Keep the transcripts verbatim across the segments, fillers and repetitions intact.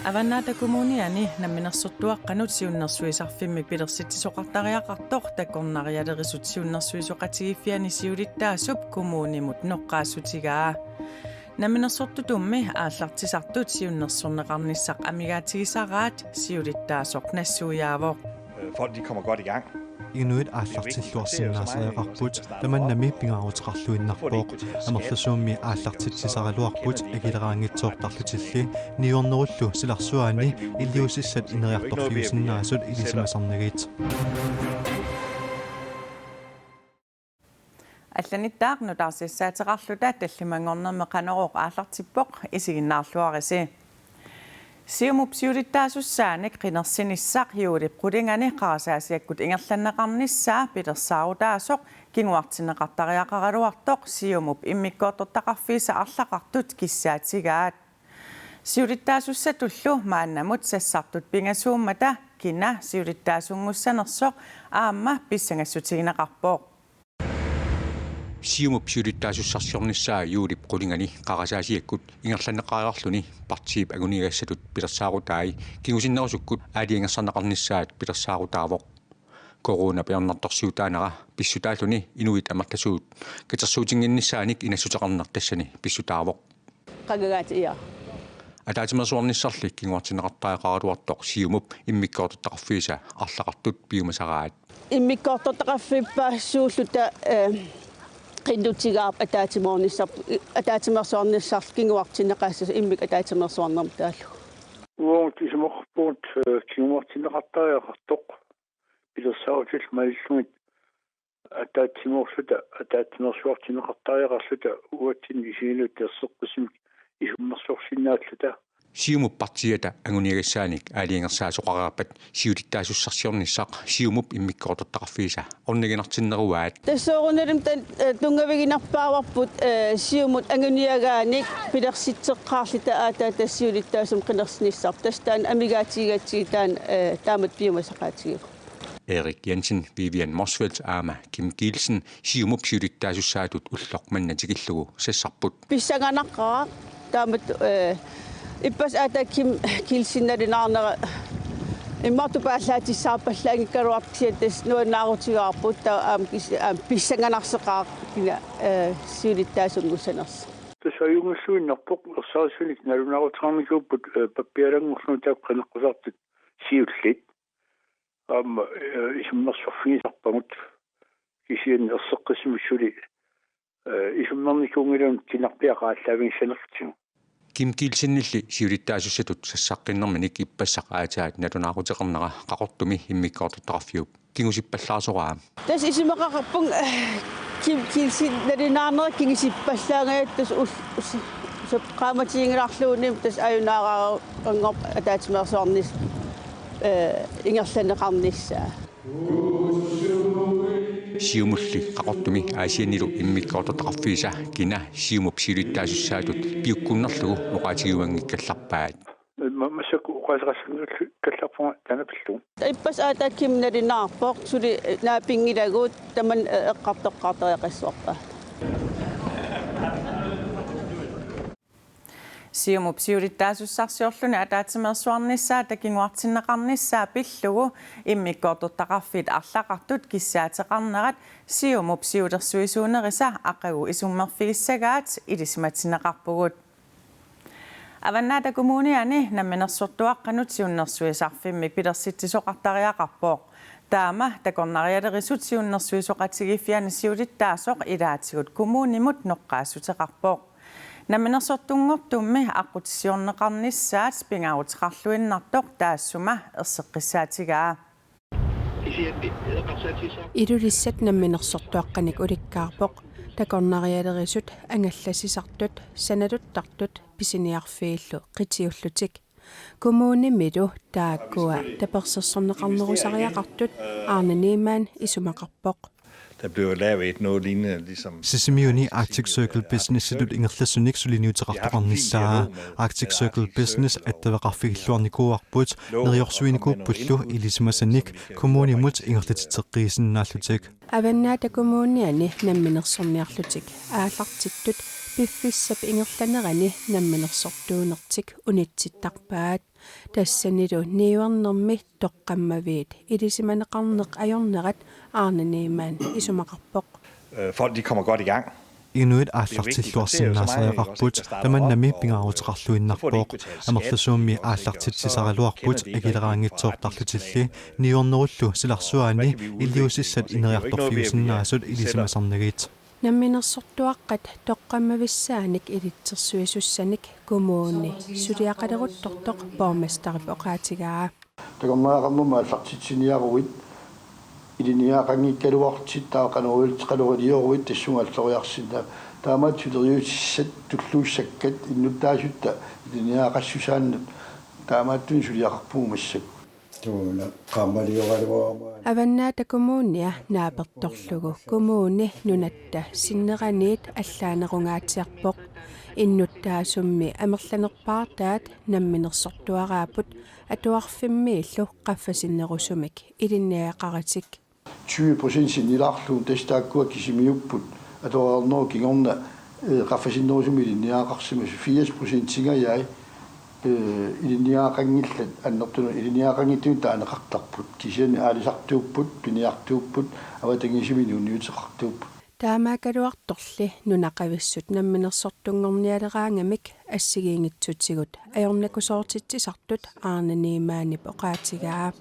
Avannaata Kommuniani namminersortuaqqanut siunnersuisarfimmik pilersitsisoqartariaqartoq takornarialerisut siunnersuisoqatigiiffiani siulittaasup kommunimut noqqaassutigaa. Namminersortutummi aallartisartut siunnersorneqarnissaq amigaatigisaraat siulittaasoq nassuiaavoq. Øh, folk, de kommer godt i gang. Inuit aallartilluarsinnaasariaqarput, tamannami pingaaruteqarluinnarpoq. Amerlasuummi aallartitsisaraluarput akileraanngitsoortarlutilli, niuernerullu silarsuaani iliuusissat ineriartorfiusinnaasut ilisimasarnagit. Allanittaaq nutaarsiassaateqarluta tallimanngornermi Qanorooq aallartippoq, isiginnaarluarisi. Siumup siulittaasussaanik qinersinissaq juulip qulingani qarasaasiakkut ingerlanneqarnissaa pilersaarutaasoq kinguartinneqartariaqaraluartoq Siumup immikkoortortaqarfiisa arlaqartut kissaatigaat. Siulittaasussatullu maannamut sassartut pingasuummata kina siulittaasunngussanersoq aamma pissangassutigineqarpoq. Siumup siulittaasussarsiornissaa juulip qulingani qarasaasiakkut ingerlanneqareerluni partiip anguniagassatut pilersaarutai kingusinnerusukkut aalajangersarneqarnissaat pilersaarutaavoq. Corona peernertorsiutaanera pissutaalluni inuit amerlasuut katersuutinnginnissaanik inassuteqarneq tassani pissutaavoq. Qagagaat ia. Ataatsimeersuarnissarli kinguartinneqartariaqaraluartoq Siumup immikkoortortaqarfiisa arlaqartut piumasaraat. Immikkoortortaqarfippassuulluta, eh, qinnutigaarput ataatsimoornissarput, ataatsimeersuarnissarli kinguartinneqassasoq immikkut ataatsimeersuarnermut taallugu. Uagut isumaqarpugut, eh, kinguartinneqartariaqartoq pilersaarutillu malillugit ataatsimoorluta ataatsimeersuartinneqartariaqarluta uatsinnut isigiluta erseqqissumik isummersorsinnaalluta. Siumup partiiata anguniagassaanik aalajangersaasoqareerpat siulittaasussarsiornissaq Siumup immikkoortortaqarfiisa orniginartinneruaat. Tassa soorunalimi tan-, eh, tunngaviginerpaavarput, eh, Siumut anguniagaanik pilersitseqqaarluta aatsaat tassa siulittaasumik qinersinissarput. Tassa taanna amigaatigigatsigit taanna, eh, taamatut piumasaqaatigaarput. Erik Jensen, Vivian Motzfeldt aamma Kim Kielsen Siumup siulittaasussaatut ulloq manna tikillugu sassarput. Pissanganaqaaq taamatut, eh, ippassaq aatsaat Kim Kielsen nalunaarnera immaqa tupaallaatissaarpallaanngikkaluartoq kisianni tassa nuannaarutigaarput taava aamma kis-, aamma pissanganarseqaaq kina, eh, siulittaasunngussanersoq. Tassa ajunngilluinnarpoq ersarissumik nalunaaruteqarnikuupput, eh, pappialanngorlugit taakku qineqqusartut siulliit. Aamma, eh, isummersorfigisarpagut kisianni erseqqissumik suli, eh, isummernikuunngilanga kinarpiaq aallaavigissanertigu. Kim Kielsenilli siulittaasussatut sassaqqinnerminik ippassaq aatsaat nalunaaruteqarnera Qaqortumi immikkoortortaqarfiup kingusippallaasoraa. Tassa isumaqaqarpunga, eh, Kim Kielsen nalunaarnera kingusippallaangajattut tassa ul-, us-, us-, qaamatiginngilarluunniit tassa ajunaaraanngorpoq ataatsimeersuarnissaq, eh, ingerlanneqarnissaa. Siumulli Qaqortumi Aasiannilu immikkoortortaqarfiisa kina Siumup siulittaasussaatut piukkunnerlugu oqaatigiuanngikkallarpaat. Ma-, massakkut oqaaseqassanngikkallarpunga taanna pillugu. Ippassaq aatsaat Kim nalunaarpoq suli naapinngilakka tamanna eqqartoqqaartariaqassavarput. Siumup siulittaasussarsiorluni ataatsimeersuarnissaata kinguartinneqarnissaa pillugu immikkoortortaqarfiit arlaqartut kissaateqarnerat Siumup siulersuisuunerisa aqagu isummerfigissagaat ilisimatinneqarpugut. Avannaata Kommuniani namminersortuaqqanut siunnersuisarfimmik pilersitsisoqartariaqarpoq. Taama takornarialerisut siunnersuisoqatigiiffiani siulittaasoq ilaatigut kommunimut noqqaassuteqarpoq. Namminersortunngortummi aqqutissiorneqarnissaat pingaaruteqarluinnartoq taassuma erseqqissaatigaa. Ilulissat namminersortuaqqanik ulikkaarpoq takornarialerisut angallassisartut sanaluttartut pisiniarfiillu qitiullutik. Kommunimilu taakkua tapersersorneqarnerusariaqartut Arne Niemann isumaqarpoq. Der blev lavet noget lignende, ligesom Sisimiuni Arctic Circle Businessitut ingerlassunik suliniuteqartoqarnissaa. Arctic Circle Business attaveqarfigilluarnikuuarput, neriorsuinikuuppullu ilisimasanik kommunimut ingerlatitseqqiisinnaallutik. Avannaata Kommuniani namminersorniarlutik aallartittut piffissap ingerlanerani namminersortuunertik unitsittarpaat. Tassanilu niuernermi toqqammaviit ilisimaneqarneq ajornerat Arne Niemann isumaqarpoq. Øh, folk, de kommer godt i gang. Inuit aallartilluarsinnaasariaqarput, tamannami pingaaruteqarluinnarpoq. Amerlasuummi aallartitsisaraluarput, akileraanngitsoortarlutilli. Niuernerullu silarsuaani iliuusissat ineriartorfiusinnaasut ilisimasarnagit. Namminersortuaqqat toqqammavissaanik ilitsersuisussanik kommuni suliaqaleruttortoq borgmesterip oqaatigaa. Takornariaqarnermut aallartitsiniaruit, ilinniagaqanngikkaluarlutit taava qanoq iliorlutit tassunga alloriarsinnaavat. Taamaattoq suleriuutissat tulluussakkat innuttaasutta ilinniagaqassusaannut taamaattunik suliaqarpugut massakkut. Tuuna qaammaliugaluarama. Avannaata Kommunia naapertorlugu kommuni nunatta sinneraniit allaanerungaatsiarpoq. Innuttaasummi amerlanerpaartaat namminersortuaraapput atuarfimmiillu qaffasinnerusumik ilinniagaqaratik. Tyve procent sinnilaarlugu, tassa taakkua kisimiupput, atuarnerup kingorna, eh, qaffasinnerusumik ilinniagaqarsimasut, firs procentingajai, eh, ilinniagaqanngillat annertunerup, ilinniagaqanngitsumik taaneqartarput, kisianni aalisartuupput, piniartuupput, avatangiisimik inuuniuteqartuupput. Taamaakkaluartorli nunaqavissut namminersortunngornialeraangamik assigiinngitsutigut ajornakusoortitsisartut Arne Niemannip oqaatigaa.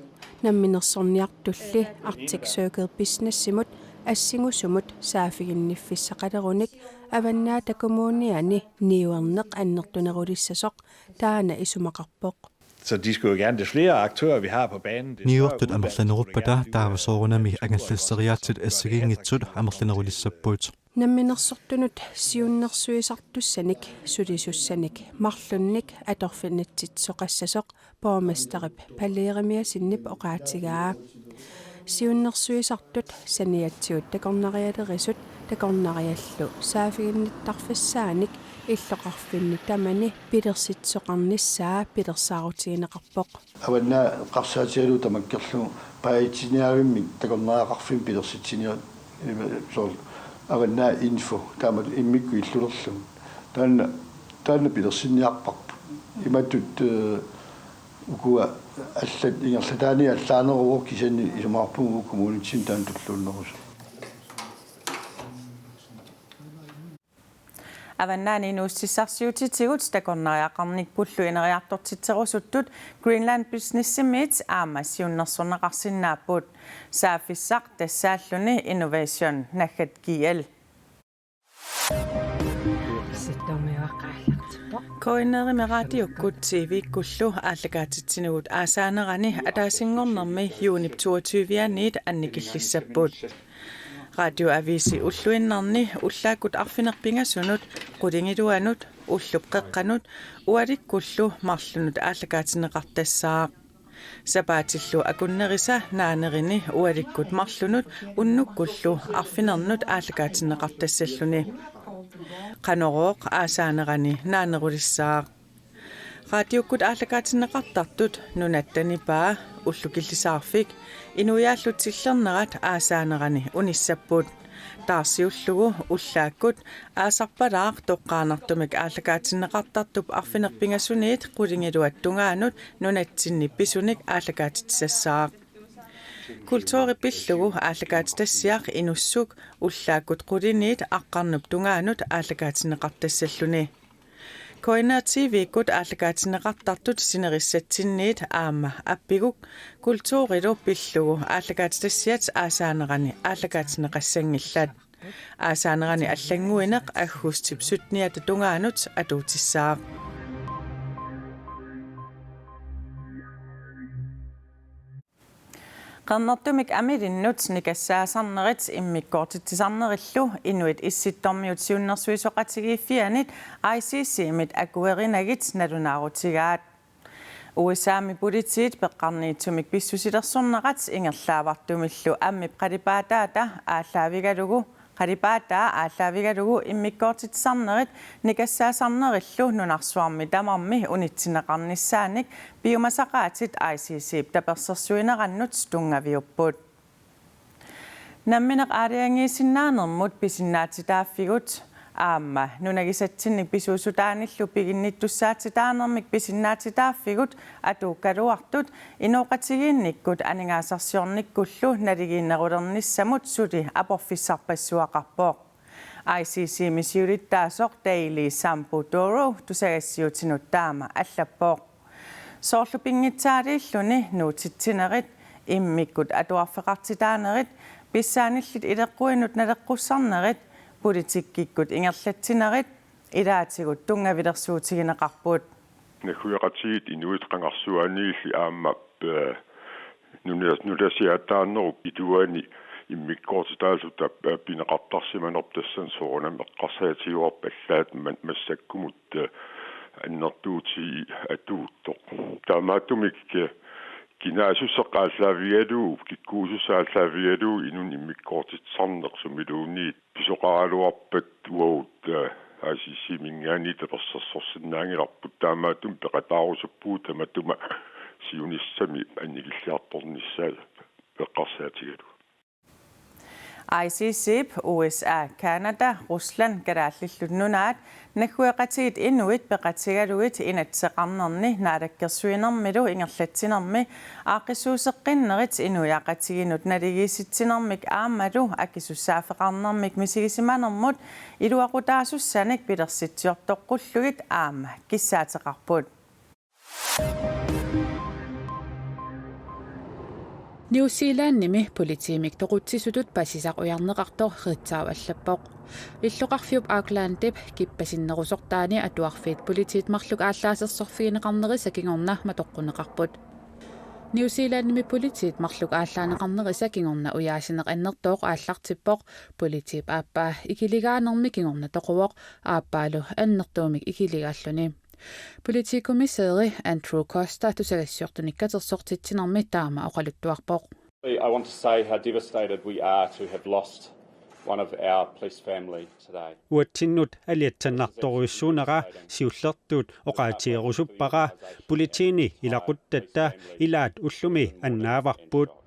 Namminersorniartulli Arctic Circle Businessimut assingusumut saaffiginniffissaqalerunik Avannaata Kommuniani niuerneq annertunerulissasoq taanna isumaqarpoq. Så de skulle jo gerne, des flere aktører vi har på banen, des større Niuertut amerlaneruppata taava soorunami angallasseriaatsit assigiinngitsut amerlanerulissapput. Namminersortunut siunnersuisartussanik sulisussanik marlunnik atorfinitsitsisoqassasoq borgmesterip Palle Jerimiassenip oqaatigaa. Siunnersuisartut saniatigut takornarialerisut takornariallu saaffiginnittarfissaanik illoqarfinni tamani pilersitsisoqarnissaa pilersaarutigineqarpoq. Avannaata eqqarsaatigalugu tamakkerlugu paasiniaavimmik takornariaqarfimmik pilersitsiniarlugu, soorlu Avannaata Info taamatut immikkut illulerlugu. Taanna, taanna pilersinniarparput. Imatut, eh, ukua allat ingerlataani allaaneruvoq, kisianni isumaqarpunga uku kommunitsinni taanna tulluunnerusoq. Avannaani inuussutissarsiutitigut takornariaqarnikkut ineriartortitserusuttut Greenland Businessimiit aamma siunnersorneqarsinnaapput. Saaffissaq tassaalluni Innovation naggat G L. K N R-imi raatiukkut T V-kkullu aallakaatitsinermut aasaanerani ataasinngornermi juunip toogtyve-aniit annikillissapput. Radioavisi ulluinnarni ullaakkut arfineq-pingasunut, qulingiluanut, ullup qeqqanut, ualikkullu marlunut aallakaatinneqartassaaq. Sapaatillu akunnerisa naanerini ualikkut marlunut unnukkullu arfinernut aallakaatinneqartassalluni. Qanorooq aasaanerani naanerulissaaq. Raatiukkut aallakaatinneqartartut Nunatta Nipaa, Ullukillisaarfik, inuiaallu tillernerat aasaanerani unissapput. Taarsiullugu ullaakkut aasarpalaaq toqqaannartumik aallakaatinneqartartup arfineq-pingasuniit qulingiluat tungaanut nunatsinni pisunik aallakaatitsisassaaq. Kulturi pillugu aallakaatitassiaq Inussuk ullaakkut quliniit aqqarnup tungaanut aallakaatinneqartassalluni. K N R T V-kkut aallakaatinneqartartut sinerissatsinniit aamma appiguk kulturilu pillugu aallakaatitassiat aasaanerani aallakaatinneqassanngillat. Aasaanerani allannguineq aggustip sytteniata tungaanut atuutissaaq. Qernertumik amilinnut nikassaasarnerit immikkoortitsisarnerillu Inuit Issittormiut Siunnersuisoqatigiiffiannit I C C-mit akuerinagit nalunaarutigaat. U S A-mi politiit peqqarniitsumik pissusilersornerat ingerlaavartumillu ammip qalipaataata aallaavigalugu, qalipaataa aallaavigalugu immikkoortitsisarnerit nikassaasarnerillu nunarsuarmi tamarmi unitsinneqarnissaanik piumasaqaatit I C C-p tapersersuinerannut tunngaviupput. Nammineq aalajangiisinnaanermut pisinnaatitaaffigut Aamma nunagisatsinnik pisuussutaanillu piginnittussaatitaanermik pisinnaatitaaffigut atuukkaluartut inooqatigiinnikkut aningaasarsiornikkullu naligiinnerulernissamut suli aporfissarpassuaqarpoq. I C C-mi siulittaasoq Daly Sampoudorou tusagassiuutinut taama allappoq. Soorlu pinngitsaaliilluni nuutitsinerit, immikkut atuarfeqartitaanerit, pissaanillit ileqquinut naleqqussarnerit, politikkikkut ingerlatsinerit ilaatigut tunngavilersuutigineqarput. Naggueqatigiit inuit qangarsuaaniilli aamma, eh, nuna-, nunasiaataanerup iluani immikkoortitaalluta, eh, pineqartarsimanerput tassani soorunami eqqarsaatigaarput allaat ma-, massakkumut, eh, annertuutigii atuuttoq. Taamaattumik, eh, kinaassuseq aallaavigalugu, kikkuusussaq aallaavigalugu inunnut immikkoortitsisarneq sumiluunniit pisoqaraluarpat uagut, eh, I C C-minngaanniit tapersersorsinnaanngilarput, taamaattumik peqataarusuppugut tamatuma siunissami annikilliartornissaa eqqarsaatigalugu. I C C-p U S A, Canada, Rusland, Kalaallit Nunaat, naggueqatigiit inuit peqatigalugit inatsiseqarnerni naalakkersuinermilu ingerlatsinermi aaqqissuusseqqinnerit inuiaqatigiinnut naligiissitsinermik aammalu akisussaaffeqarnermik misigisimanermut iluaqutaasussanik pilersitsiortoqqullugit aamma kissaateqarput. New Zealandimi politiimik toqutsisutut pasisaq ujarneqartoq Ritzau allappoq. Illoqarfiup Aucklandip kippasinnerusortaani atuarfiit politiit marluk aallaasersorfigineqarnerisa kingorna matoqquneqarput. New Zealandimi politiit marluk aallaaneqarnerisa kingorna ujaasineq annertooq aallartippoq. Politiip aappaa ikiligaanermi kingorna toquvoq, aappaalu annertuumik ikiligaalluni. Politiikommissæri Andrew Costa tusagassiortunik katersortitsinermi taama oqaluttuarpoq. I want to say how devastated we are to have lost one of our police family today. Uatsinnut aliatsannartorujussuunera siullertut oqaatigerusuppara, politiini ilaquttatta ilaat ullumi annaavarput.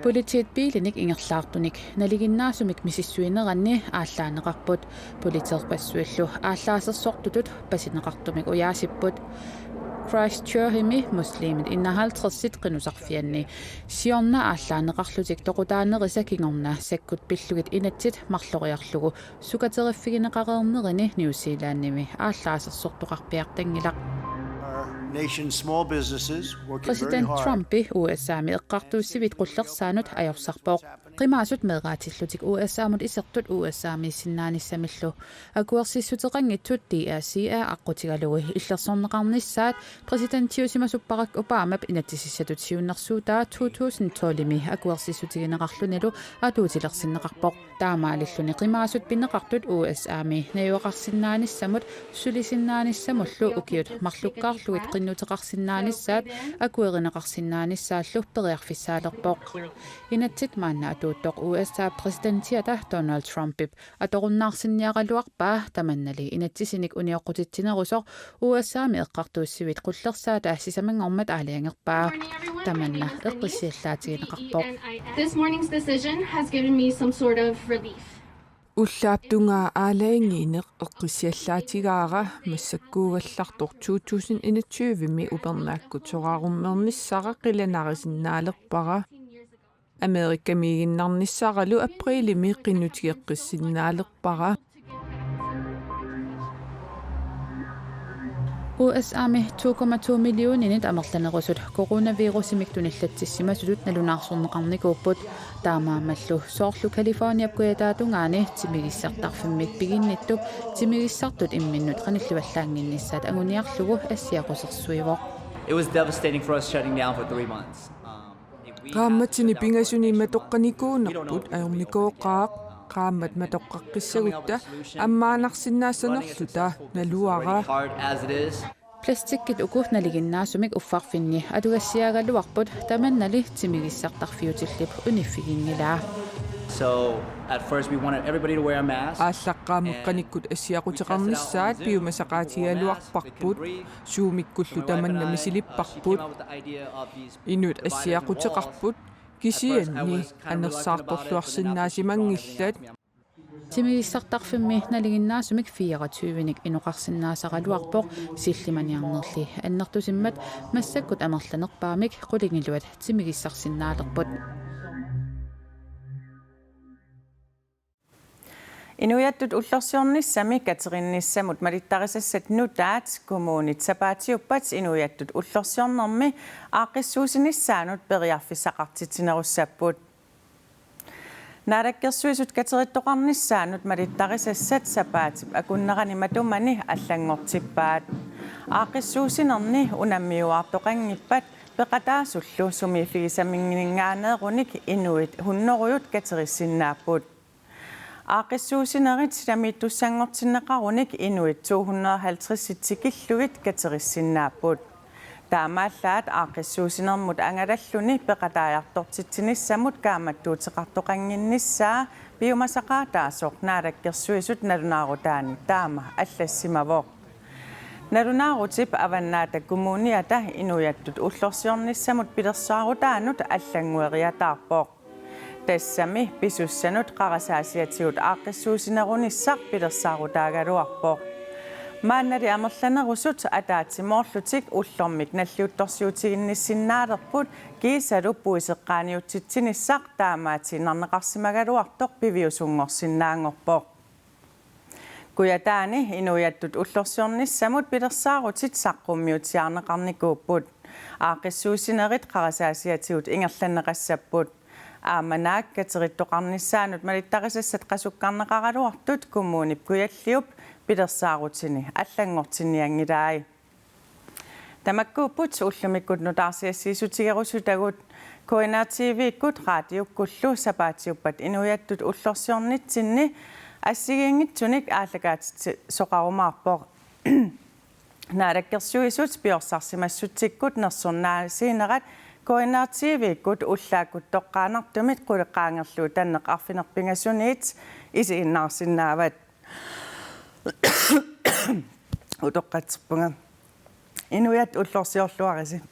Politiit biilinik ingerlaartunik nalinginnaasumik misissuineranni aallaaneqarput. Politeerpassuillu aallaasersortutut pasineqartumik ujaasipput. Christchurchimi muslimit enoghalvtredsit qinusarfianni siorna aallaaneqarlutik toqutaanerisa kingorna sakkut pillugit inatsit marloriarlugu sukateriffigineqareernerini New Zealandimi aallaasersortoqarpiartanngilaq. Our nation's small businesses working very Præsident hard. Trumpi U S A-mi eqqartuussivit qullersaanut ajorsarpoq. Qimaasut meeraatillutik U S A-mut isertut U S A-miissinnaanissamilu akuersissuteqanngitsut D R C A aqqutigalugu illersorneqarnissaat præsidentiusimasup Barack Obamap inatsisissatut siunnersuutaa to tusind tolvimi akuersissutigineqarlunilu atuutilersinneqarpoq. Taamaalilluni qimaasut pineqartut U S A-mi najugaqarsinnaanissamut sulisinnaanissamullu ukiut marlukkaarlugit qinnuteqarsinnaanissaat akuerineqarsinnaanissaallu periarfissaalerpoq. Inatsit maanna atuuttoq U S A-p præsidentiata Donald Trumpip atorunnaarsinniaraluarpaa, tamannali inatsisinik unioqqutitsinerusoq U S A-mi eqqartuussivit qullersaata sisamanngormat aalajangerpaa. Tamanna eqqissiallaatigineqarpoq. This morning's decision has given me some sort of relief. Ullaap tungaa aalajangiineq eqqissiallaatigaara. Massakkuugallartoq to tusind enogtyve-mi upernaakkut soraarummeernissara qilanarisinnaalerpara. Amerikamiiginnarnissaralu apriilimi qinnutigeqqissinnaalerpara. U S A-mi to komma to millioninit amerlanerusut coronavirusimik tunillatsissimasutut nalunaarsorneqarnikuupput. Taamaammallu soorlu Californiap kujataatungaani timigissartarfimmik piginnittup timigissartut imminnut qanillivallaannginnissaat anguniarlugu assiaqqusersuivoq. It was devastating for us shutting down for three months. Um, if we had to shut down for an extra month, we don't know if we'd be able to get, um, our government to open up. Qaammatini pingasuni matoqqanikuunerput ajornikuugaaq, qaammat matoqqaqqissagutta ammaanarsinnaasanerluta naluara. Plastikkit uku nalinginnaasumik uffarfinni atugassiaagaluarput, tamannali timigissartarfiutillip uniffiginngilaa. So, at first we wanted everybody to wear a mask. Aallaqqaammut qanikkut assiaquteqarnissaat piumasaqaatigigaluarparput, Zoomikkullu tamanna misilipparput. Inuit assiaquteqarput, kisianni anersaartorluarsinnaasimanngillat. Timigissartarfimmi nalinginnaasumik fireogtyvenik inoqarsinnaasaraluarpoq, sillimaniarnerli annertusimmat massakkut amerlanerpaamik qulingiluat timigissarsinnaalerput. Inuiattut ullorsiornissami katerinnissamut malittarisassat nutaat kommunit sapaatiuppat inuiattut ullorsiornermi aaqqissuussinissaannut periarfissaqartitsinerussapput. Naalakkersuisut katerittoqarnissaannut malittarisassat sapaatip akunnerani matumani allanngortippaat. Aaqqissuussinerni unammiuaartoqanngippat peqataasullu sumiiffigisaminninngaanneerunik inuit hunnorujut katerissinnaapput. Aaqqissuussinerit silamiittussanngortinneqarunik inuit to hundrede og halvtreds tikillugit katerissinnaapput. Taamaallaat aaqqissuussinermut angalalluni peqataajartortitsinissamut kaammattuuteqartoqannginnissaa piumasaqaataasoq Naalakkersuisut nalunaarutaani taama allassimavoq. Nalunaarutip Avannaata Kommuniata inuiattut ullorsiornissamut pilersaarutaanut allanngueriataarpoq. Tassami pisussanut qarasaasiatigut aaqqissuussinerunissaq pilersaarutaagaluarpoq. Maannali amerlanerusut ataatsimoorlutik ullormik nalliuttorsiutiginnissinnaalerput kiisalu puiseqqaaniutsitsinissaq taamaatiinnarneqarsimagaluartoq piviusunngorsinnaanngorpoq. Kujataani inuiattut ullorsiornissamut pilersaarutit saqqummiutsiarneqarnikuupput. Aaqqissuussinerit qarasaasiatigut ingerlanneqassapput. Aamma naak katerittoqarnissaannut malittarisassat qasukkarneqaraluartut Kommunip Kujalliup pilersaarutini allanngortinnianngilai. Tamakkuupput ullumikkut nutaarsiassiissutigerusutagut. K N R T V-kkut raatiukkullu sapaatiuppat inuiattut ullorsiornitsinni assigiinngitsunik aallakaatitsisoqarumaarpoq. Naalakkersuisut piorsarsimassutsikkut nersornaasiinerat K N R T V-kkut ullaakkut toqqaannartumit quleqqaangerlugu tanneq arfineq-pingasuniit isiginnaarsinnaavat. Utoqqatserpunga. Inuiattut ullorsiorluarisi.